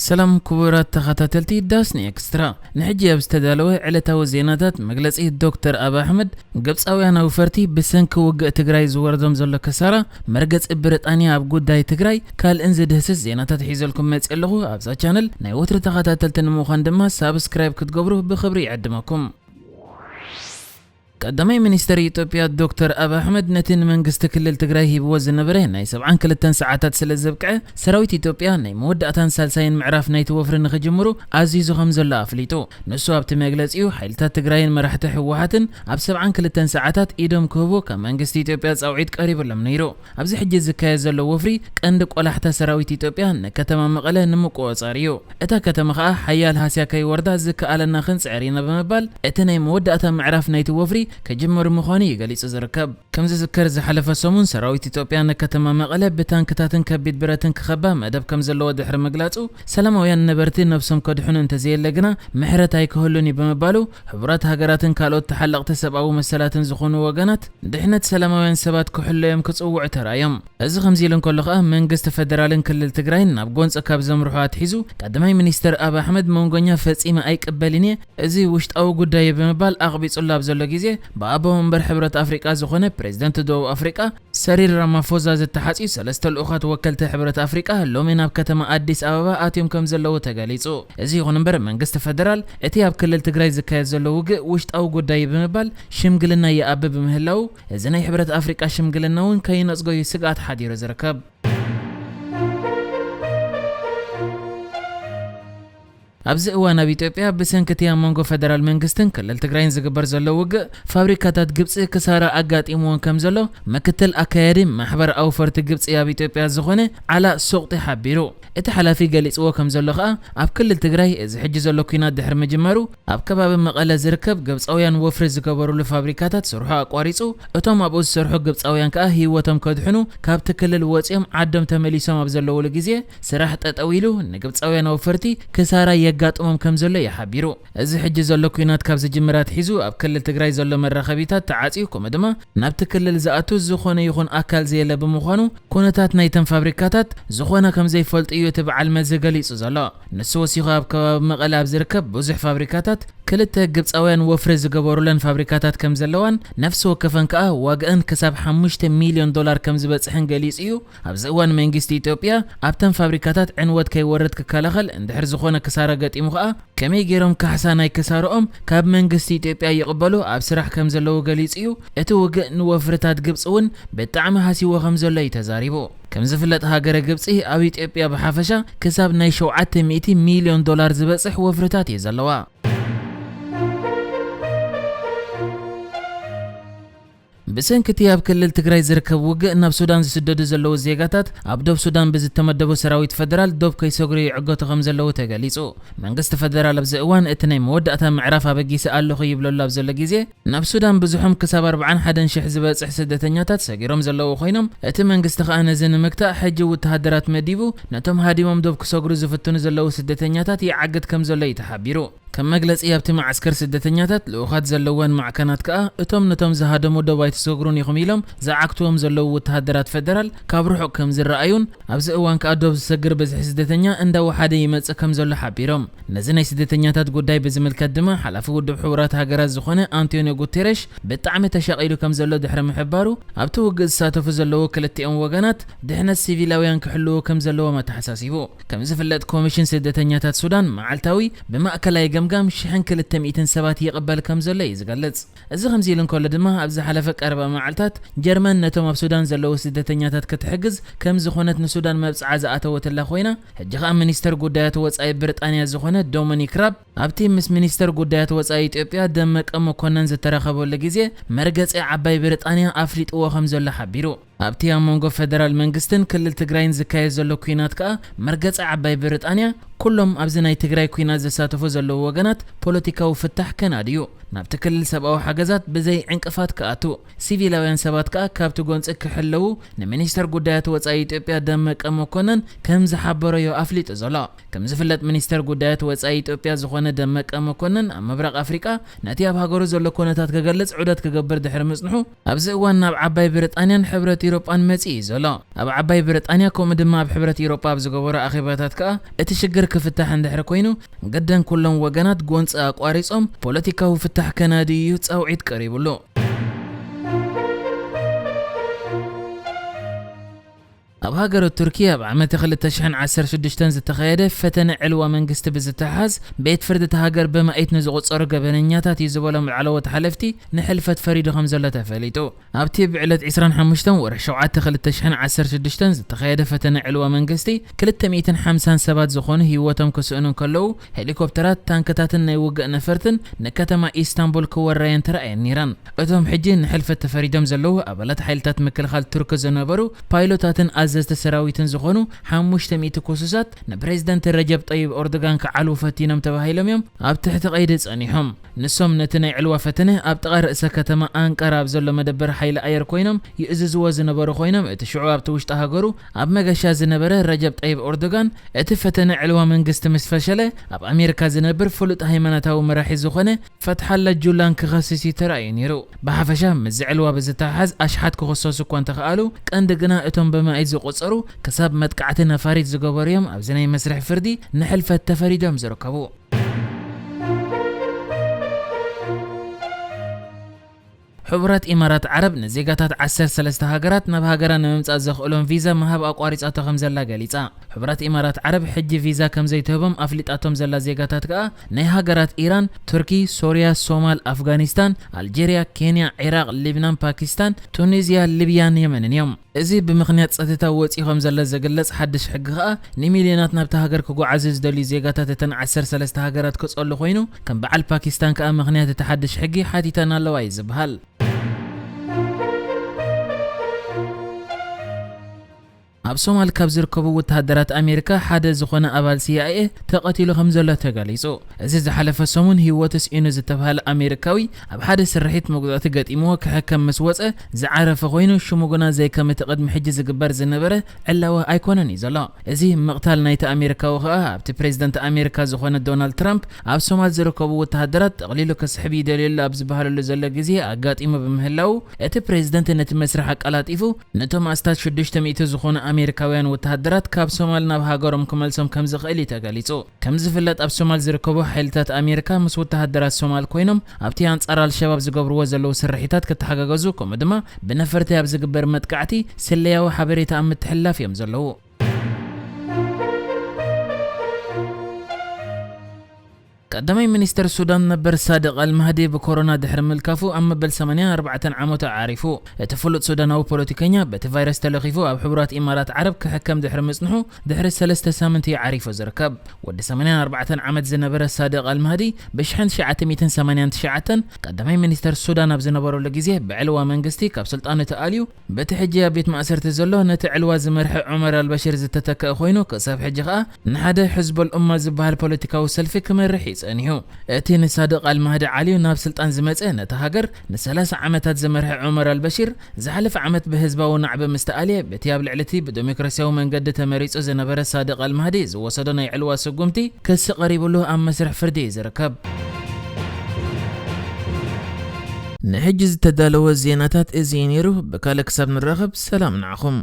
ሰላም ክቡራት ተኸታተልቲ ዳስኒ ኤክስትራ፣ ንሕጂ ኣብ ዝተዳለወ ዕለታዊ ዜናታት፣ መግለጺ ዶክተር ኣብ ኣሕመድ፣ ግብጻውያን ኣውፈርቲ ብሰንኪ ውግእ ትግራይ ዝወርዶም ዘሎ ከሳራ፣ መርገጺ ብሪጣንያ ኣብ ጉዳይ ትግራይ፣ ካልእን ዝድህስስ ዜናታት ሒዘልኩም መጽእ ኣለኹ። ኣብዛ ቻነል ናይ ወትሪ ተኸታተልቲ ንምዃን ድማ ሳብስክራይብ ክትገብሩ ብኽብሪ ይዕድመኩም። ቀዳማይ ሚኒስተር ኢትዮጵያ ዶክተር ኣብ ኣሕመድ፣ ነቲ ንመንግስቲ ክልል ትግራይ ሂብዎ ዝነበረ ናይ ሰብዓን ክልተን ሰዓታት ስለ ዘብቅዐ፣ ሰራዊት ኢትዮጵያ ናይ መወዳእታን ሳልሳይን ምዕራፍ ናይቲ ወፍሪ ንኽጅምሩ ኣዚዙ ከም ዘሎ ኣፍሊጡ። ንሱ ኣብቲ መግለጺኡ፣ ሓይልታት ትግራይን መራሕቲ ህወሓትን ኣብ ሰብዓን ክልተን ሰዓታት ኢዶም ክህቡ ካብ መንግስቲ ኢትዮጵያ ጻውዒት ቀሪቡሎም ነይሩ። ኣብዚ ሕጂ ዝካየድ ዘሎ ወፍሪ ቀንዲ ቆላሕታ ሰራዊት ኢትዮጵያ ንከተማ መቐለ ንምቁጽጻር እዩ። እታ ከተማ ኸኣ ሓያል ሃስያ ከይወርዳ ዝከኣለና ክንጽዕር ኢና ብምባል፣ እቲ ናይ መወዳእታ ምዕራፍ ናይቲ ወፍሪ ክጅምር ምዃኑ እዩ ገሊጹ ዝርከብ። ከም ዝዝከር፣ ዝሓለፈ ሰሙን ሰራዊት ኢትዮጵያ ንከተማ መቐለ ብታንክታትን ከቢድ ብረትን ክኸባ መደብ ከም ዘለዎ ድሕሪ ምግላጹ፣ ሰላማውያን ነበርቲ ነብሶም ከድሕኑ እንተዘየለ ግና ምሕረት ኣይክህሉን እዩ ብምባሉ፣ ሕቡራት ሃገራትን ካልኦት ተሓለቕቲ ሰብኣዊ መሰላትን ዝኾኑ ወገናት ድሕነት ሰላማውያን ሰባት ክሕለዮም ክጽውዑ ተራእዮም። እዚ ከምዚ ኢሉ እንከሎ ኸኣ፣ መንግስቲ ፈደራልን ክልል ትግራይን ናብ ጎንፂ ካብ ዘምርሑ ኣትሒዙ፣ ቀዳማይ ሚኒስተር ኣብ ኣሕመድ መንጎኛ ፈጺመ ኣይቅበልን እየ፣ እዚ ውሽጣዊ ጉዳይ እዩ ብምባል ኣቕቢጹሉ ኣብ ዘሎ ግዜ፣ ብኣቦ መንበር ሕብረት ኣፍሪቃ ዝኾነ ፕሬዚደንት ደቡብ ኣፍሪቃ ሰሪል ራማፎዛ ዝተሓጽዩ ሰለስተ ልኡኻት ወከልቲ ሕብረት ኣፍሪቃ ሎሚ ናብ ከተማ ኣዲስ ኣበባ ኣትዮም ከም ዘለዉ ተገሊጹ። እዚ ይኹን እምበር፣ መንግስቲ ፈደራል እቲ ኣብ ክልል ትግራይ ዝካየድ ዘሎ ውግእ ውሽጣዊ ጉዳይ እዩ ብምባል ሽምግልና ይኣቢ ብምህላው፣ እዚ ናይ ሕብረት ኣፍሪቃ ሽምግልና እውን ከይነጽጎ እዩ ስግኣት ሓዲሩ ዝርከብ። ኣብዚ እዋን ኣብ ኢትዮጵያ ብሰንኪ እቲ ኣብ መንጎ ፈደራል መንግስትን ክልል ትግራይን ዝግበር ዘሎ ውግእ፣ ፋብሪካታት ግብፂ ክሳራ ኣጋጢምዎን ከም ዘሎ ምክትል ኣካያዲ ማሕበር ኣውፈርቲ ግብፂ ኣብ ኢትዮጵያ ዝኾነ ዓላ ሱቕጢ ሓቢሩ። እቲ ሓላፊ ገሊፅዎ ከም ዘሎ ኸኣ፣ ኣብ ክልል ትግራይ እዚ ሕጂ ዘሎ ኲናት ድሕሪ ምጅማሩ፣ ኣብ ከባቢ መቐለ ዝርከብ ግብፃውያን ወፍሪ ዝገበሩሉ ፋብሪካታት ስርሑ ኣቋሪፁ፣ እቶም ኣብኡ ዝሰርሑ ግብፃውያን ከኣ ህይወቶም ከድሕኑ ካብቲ ክልል ወፂኦም ዓዶም ተመሊሶም ኣብ ዘለውሉ ግዜ፣ ስራሕ ጠጠው ኢሉ፣ ንግብፃውያን ኣውፈርቲ ክሳራ የጋጥሞም ከም ዘሎ እዩ ሓቢሩ። እዚ ሕጂ ዘሎ ኲናት ካብ ዝጅምር ኣትሒዙ ኣብ ክልል ትግራይ ዘሎ መራኸቢታት ተዓፅዩ፣ ከምኡ ድማ ናብቲ ክልል ዝኣቱ ዝኾነ ይኹን ኣካል ዘየለ ብምዃኑ፣ ኩነታት ናይተን ፋብሪካታት ዝኾነ ከም ዘይፈልጡ እዩ እቲ በዓል መዚ ገሊጹ ዘሎ። ንሱ ወሲኹ፣ ኣብ ከባቢ መቐለ ኣብ ዝርከብ ብዙሕ ፋብሪካታት ክልተ ግብጻውያን ወፍሪ ዝገበሩለን ፋብሪካታት ከም ዘለዋን፣ ነፍሲ ወከፈን ከኣ ዋግኣን ክሳብ ሓሙሽተ ሚልዮን ዶላር ከም ዝበጽሕን ገሊጹ እዩ። ኣብዚ እዋን መንግስቲ ኢትዮጵያ ኣብተን ፋብሪካታት ዕንወት ከይወርድ ክከላኸል፣ እንድሕር ዝኾነ ክሳራ ገጢሙ ከኣ ከመይ ገይሮም ካሕሳ ናይ ክሳርኦም ካብ መንግስቲ ኢትዮጵያ ይቕበሉ ኣብ ስራሕ ከም ዘለዉ ገሊጹ እዩ። እቲ ውግእ ንወፍርታት ግብጺ እውን ብጣዕሚ ሃሲዎ ከም ዘሎ እዩ ተዛሪቡ። ከም ዝፍለጥ ሃገረ ግብጺ ኣብ ኢትዮጵያ ብሓፈሻ ክሳብ ናይ ሸውዓተ ሚእቲ ሚልዮን ዶላር ዝበጽሕ ወፍርታት እዩ ዘለዋ። ብሰንኪ እቲ ኣብ ክልል ትግራይ ዝርከብ ውግእ ናብ ሱዳን ዝስደዱ ዘለዉ ዜጋታት፣ ኣብ ዶብ ሱዳን ብዝተመደቡ ሰራዊት ፈደራል ዶብ ከይሰግሩ ይዕገቱ ከም ዘለዉ ተገሊጹ። መንግስቲ ፈደራል ኣብዚ እዋን እቲ ናይ መወዳእታ ምዕራፍ ኣበጊሰ ኣለኹ ይብለሉ ኣብ ዘሎ ግዜ፣ ናብ ሱዳን ብዙሖም ክሳብ ኣርባዓን ሓደን ሽሕ ዝበጽሕ ስደተኛታት ሰጊሮም ዘለዉ ኮይኖም፣ እቲ መንግስቲ ከኣ ነዚ ንምግታእ ሕጂ ወተሃደራት መዲቡ ነቶም ሃዲሞም ዶብ ክሰግሩ ዝፍትኑ ዘለዉ ስደተኛታት ይዓግት ከም ዘሎ እዩ ተሓቢሩ። ከም መግለጺ፣ ኣብቲ መዓስከር ስደተኛታት ልኡኻት ዘለወን ማዕከናት ከኣ፣ እቶም ነቶም ዝሃደሙ ዶብ ኣይትሰግሩን ኢኹም ኢሎም ዝዓግትዎም ዘለዉ ወተሃደራት ፈደራል ካብ ርሑቕ ከም ዝረኣዩን፣ ኣብዚ እዋን ከኣ ዶብ ዝሰግር ብዝሒ ስደተኛ እንዳወሓደ ይመጽእ ከም ዘሎ ሓቢሮም። ነዚ ናይ ስደተኛታት ጉዳይ ብዝምልከት ድማ፣ ሓላፊ ውድብ ሕቡራት ሃገራት ዝኾነ ኣንቶኒዮ ጉቴሬሽ ብጣዕሚ ተሻቒሉ ከም ዘሎ ድሕሪ ምሕባሩ፣ ኣብቲ ውግእ ዝሳተፉ ዘለዉ ክልቲኦም ወገናት ድሕነት ሲቪላውያን ክሕልዉ ከም ዘለዎም ኣተሓሳሲቡ። ከም ዝፍለጥ፣ ኮሚሽን ስደተኛታት ሱዳን መዓልታዊ ብማእከላይ ገምጋም ሽሕን ክልተ ሚእትን ሰባት ይቕበል ከም ዘሎ እዩ ዝገልጽ። እዚ ከምዚ ኢሉ እንከሎ ድማ፣ ኣብ ዝሓለፈ ቀረባ መዓልታት ጀርመን ነቶም ኣብ ሱዳን ዘለዉ ስደተኛታት ክትሕግዝ ከም ዝኾነት ንሱዳን መብጽዓ ዝኣተወትላ ኮይና፣ ሕጂ ኸኣ ሚኒስተር ጉዳያት ወጻኢ ብሪጣንያ ዝኾነ ዶሚኒክ ራብ ኣብቲ ምስ ሚኒስተር ጉዳያት ወጻኢ ኢትዮጵያ ደመቀ መኮነን ዝተራኸበሉ ግዜ፣ መርገጺ ዓባይ ብሪጣንያ ኣፍሊጥዎ ከም ዘሎ ሓቢሩ። ኣብቲ ኣብ መንጎ ፈደራል መንግስትን ክልል ትግራይን ዝካየድ ዘሎ ኲናት ከኣ፣ መርገጺ ዓባይ ብሪጣንያ ኩሎም ኣብዚ ናይ ትግራይ ኲናት ዝሳተፉ ዘለዉ ወገናት ፖለቲካዊ ፍታሕ ከናድዩ፣ ናብቲ ክልል ሰብኣዊ ሓገዛት ብዘይ ዕንቅፋት ክኣቱ፣ ሲቪላውያን ሰባት ከኣ ካብቲ ጎንጺ ክሕለዉ ንሚኒስተር ጉዳያት ወጻኢ ኢትዮጵያ ደመቀ መኮነን ከም ዝሓበሮዮ ኣፍሊጡ ዘሎ። ከም ዝፍለጥ፣ ሚኒስተር ጉዳያት ወጻኢ ኢትዮጵያ ዝኾነ ደመቀ መኮነን፣ ኣብ ምብራቕ ኣፍሪቃ ነቲ ኣብ ሃገሩ ዘሎ ኩነታት ክገልጽ ዑደት ክገብር ድሕሪ ምጽንሑ፣ ኣብዚ እዋን ናብ ዓባይ ብሪጣንያን ሕብረት ኢሮጳን መጺኡ እዩ ዘሎ። ኣብ ዓባይ ብሪጣንያ ከምኡ ድማ ኣብ ሕብረት ኢሮጳ ኣብ ዝገበሮ ኣኼባታት ከኣ እቲ ሽግር ክፍታሕ እንድሕር ኮይኑ፣ ገደን ኩሎም ወገናት ጎንጺ ኣቋሪጾም ፖለቲካዊ ፍታሕ ከናድዩ እዩ ጻውዒት ቀሪቡሉ። ኣብ ሃገረ ቱርኪ ኣብ ዓመት ክልተ ሽሕን ዓሰርተ ሽዱሽተን ዝተኻየደ ፈተነ ዕልዋ መንግስቲ ብዝተሓዝ፣ ቤት ፍርዲ እታ ሃገር ብማኢት ንዝቑጸሩ ገበነኛታት እዩ ዝበሎም ላዕለዎት ሓለፍቲ ንሕልፈት ፈሪዱ ከም ዘሎ ተፈሊጡ። ኣብቲ ብዕለት ዕስራን ሓሙሽተን ወርሒ ሸውዓተ ክልተ ሽሕን ዓሰርተ ሽዱሽተን ዝተኻየደ ፈተነ ዕልዋ መንግስቲ፣ ክልተ ሚእትን ሓምሳን ሰባት ዝኾኑ ህይወቶም ክስእኑ እንከለዉ፣ ሄሊኮፕተራት፣ ታንክታትን ናይ ውግእ ነፈርትን ንከተማ ኢስታንቡል ክወራየን ተራእየን ነይረን። እቶም ሕጂ ንሕልፈት ተፈሪዶም ዘለዉ ኣባላት ሓይልታት ምክልኻል ቱርኪ ዝነበሩ ፓይሎታትን ኣዘዝቲ ሰራዊትን ዝኾኑ ሓሙሽተ ሚእቲ ክሱሳት፣ ንፕሬዝደንት ረጀብ ጠይብ ኦርዶጋን ክዓልዉ ፈቲኖም ተባሂሎም እዮም ኣብ ትሕቲ ቀይዲ ጸኒሖም። ንሶም ነቲ ናይ ዕልዋ ፈተነ ኣብ ጥቓ ርእሰ ከተማ ኣንቃራ ኣብ ዘሎ መደበር ሓይሊ ኣየር ኮይኖም ይእዝዝዎ ዝነበሩ ኮይኖም፣ እቲ ሽዑ ኣብቲ ውሽጢ ሃገሩ ኣብ መገሻ ዝነበረ ረጀብ ጠይብ ኦርዶጋን፣ እቲ ፈተነ ዕልዋ መንግስቲ ምስ ፈሸለ፣ ኣብ ኣሜሪካ ዝነብር ፍሉጥ ሃይማኖታዊ መራሒ ዝኾነ ፈትሓላ ጁላን ክኸስስ እዩ ተራእዩ ነይሩ። ብሓፈሻ ምስዚ ዕልዋ ብዝተሓሓዝ ኣሽሓት ክኽሰሱ እኳ እንተኸኣሉ፣ ቀንዲ ግና እቶም ብማኢት ዝቑጸሩ ክሳብ መጥቃዕቲ ነፋሪት ዝገበሩ እዮም ኣብዚ ናይ መስርሕ ፍርዲ ንሕልፈት ተፈሪዶም ዝርከቡ። ሕቡራት ኢማራት ዓረብ ንዜጋታት ዓሰርተ ሰለስተ ሃገራት ናብ ሃገራ ንምምጻእ ዘኽእሎም ቪዛ ምሃብ ኣቋሪጻቶ ከም ዘላ ገሊጻ። ሕቡራት ኢማራት ዓረብ ሕጂ ቪዛ ከም ዘይትህቦም ኣፍሊጣቶም ዘላ ዜጋታት ከኣ ናይ ሃገራት ኢራን፣ ቱርኪ፣ ሶርያ፣ ሶማል፣ ኣፍጋኒስታን፣ ኣልጀርያ፣ ኬንያ፣ ዒራቕ፣ ሊብናን፣ ፓኪስታን፣ ቱኒዝያ፣ ሊብያን የመንን እዮም። እዚ ብምኽንያት ጸጥታ ወጺኡ ከም ዘሎ ዝግለጽ ሓድሽ ሕጊ ከኣ ንሚልዮናት ናብታ ሃገር ክጓዓዙ ዝደልዩ ዜጋታት እተን ዓሰርተ ሰለስተ ሃገራት ክጸሉ ኮይኑ፣ ከም በዓል ፓኪስታን ከኣ ምኽንያት እቲ ሓድሽ ሕጊ ሓቲተን ኣለዋ እዩ ዝበሃል። ኣብ ሶማል ካብ ዝርከቡ ወተሃደራት ኣሜሪካ ሓደ ዝኾነ ኣባል ሲ ኣይ ኤ ተቐቲሉ ከም ዘሎ ተገሊጹ። እዚ ዝሓለፈ ሰሙን ህይወቱ ስኢኑ ዝተባህለ ኣሜሪካዊ፣ ኣብ ሓደ ስርሒት መጉዳእቲ ገጢምዎ ክሕከም ምስ ወጸ ዝዓረፈ ኮይኑ፣ ሽሙ ግና ዘይከም እቲ ቅድሚ ሕጂ ዝግበር ዝነበረ ዕላዊ ኣይኮነን እዩ ዘሎ። እዚ ምቕታል ናይቲ ኣሜሪካዊ ከኣ ኣብቲ ፕሬዝደንት ኣሜሪካ ዝኾነ ዶናልድ ትራምፕ ኣብ ሶማል ዝርከቡ ወተሃደራት ጠቕሊሉ ክስሕብ ይደልየሉ ኣብ ዝበሃለሉ ዘሎ ግዜ ኣጋጢሙ ብምህላዉ፣ እቲ ፕሬዝደንት ነቲ መስርሕ ኣቀላጢፉ ነቶም ኣስታት ሽዱሽተ ሚእቲ ዝኾኑ ኣሜሪካውያን ወተሃደራት ካብ ሶማል ናብ ሃገሮም ክመልሶም ከም ዝኽእል እዩ ተገሊጹ። ከም ዝፍለጥ፣ ኣብ ሶማል ዝርከቡ ሓይልታት ኣሜሪካ ምስ ወተሃደራት ሶማል ኮይኖም ኣብቲ ኣንጻር ኣልሸባብ ዝገብርዎ ዘለዉ ስርሒታት ክተሓጋገዙ፣ ከምኡ ድማ ብነፈርቲ ኣብ ዝግበር መጥቃዕቲ ስለያዊ ሓበሬታ ኣብ ምትሕልላፍ እዮም ዘለዉ። ቀዳማይ ሚኒስተር ሱዳን ነበር ሳድቕ ኣልማህዲ ብኮሮና ድሕሪ ምልካፉ ኣብ መበል ሰማንያን ኣርባዕተን ዓመቱ ዓሪፉ። እቲ ፍሉጥ ሱዳናዊ ፖለቲከኛ በቲ ቫይረስ ተለኺፉ ኣብ ሕቡራት ኢማራት ዓረብ ክሕከም ድሕሪ ምጽንሑ ድሕሪ ሰለስተ ሳምንቲ እዩ ዓሪፉ ዝርከብ። ወዲ ሰማንያን ኣርባዕተን ዓመት ዝነበረ ሳድቕ ኣልማህዲ ብሽሕን ትሽዓተ ሚእትን ሰማንያን ትሽዓተን ቀዳማይ ሚኒስተር ሱዳን ኣብ ዝነበረሉ ግዜ ብዕልዋ መንግስቲ ካብ ስልጣኑ ተኣልዩ፣ በቲ ሕጂ ኣብ ቤት ማእሰርቲ ዘሎ ነቲ ዕልዋ ዝመርሐ ዑመር ኣልበሽር ዝተተክአ ኮይኑ፣ ክሳብ ሕጂ ከኣ ንሓደ ሕዝቦል ኡማ ዝበሃል ፖለቲካዊ ሰልፊ ክመርሕ እዩ ጸኒሑ። እቲ ንሳድቕ ኣልማህዲ ዓልዩ ናብ ስልጣን ዝመጸ፣ ነታ ሃገር ንሰላሳ ዓመታት ዝመርሐ ዑመር ኣልበሽር፣ ዝሓለፈ ዓመት ብህዝባዊ ናዕቢ ምስ ተኣልየ፣ በቲ ኣብ ልዕሊ እቲ ብደሞክራስያዊ መንገዲ ተመሪጹ ዝነበረ ሳድቕ ኣልማህዲ ዝወሰዶ ናይ ዕልዋ ስጉምቲ ክሲ ቀሪብሉ ኣብ መስርሕ ፍርዲ እዩ ዝርከብ። ንሕጂ ዝተዳለወ ዜናታት እዚ እዩ ነይሩ። ብካልእ ክሳብ ንራኸብ፣ ሰላም ንዓኹም።